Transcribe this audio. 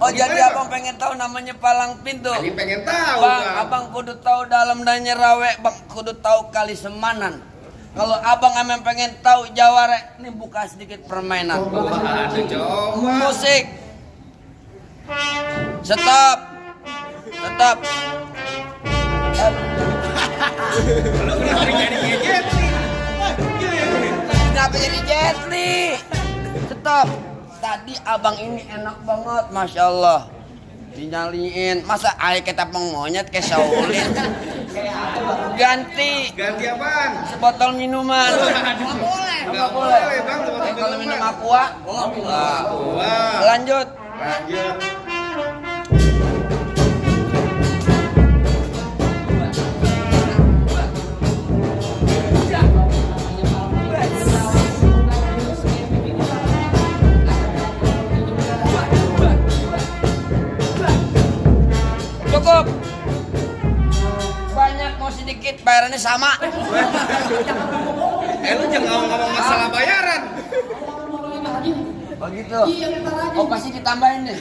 Oh jadi abang pengen tahu namanya palang pintu. Ini pengen tahu Bang, abang kudu tahu dalam danya rawe, bang kudu tahu kali semanan. Kalau abang emang pengen tahu Jaware, ini buka sedikit permainan. Musik. Stop. Tetap. Lu kenapa jadi Jet Li? Kenapa jadi Jet Li? Stop. Tadi abang ini enak banget, masya Allah. Dinyaliin, masa ayo kita monyet kayak Shaolin. Ganti apaan? sebotol minuman. Nggak boleh. Bang, Kalau minum aqua, lanjut. Cukup. Banyak mau sedikit, bayarannya sama. Lu jangan ngomong masalah bayaran. Oh gitu. Oh pasti ditambahin deh.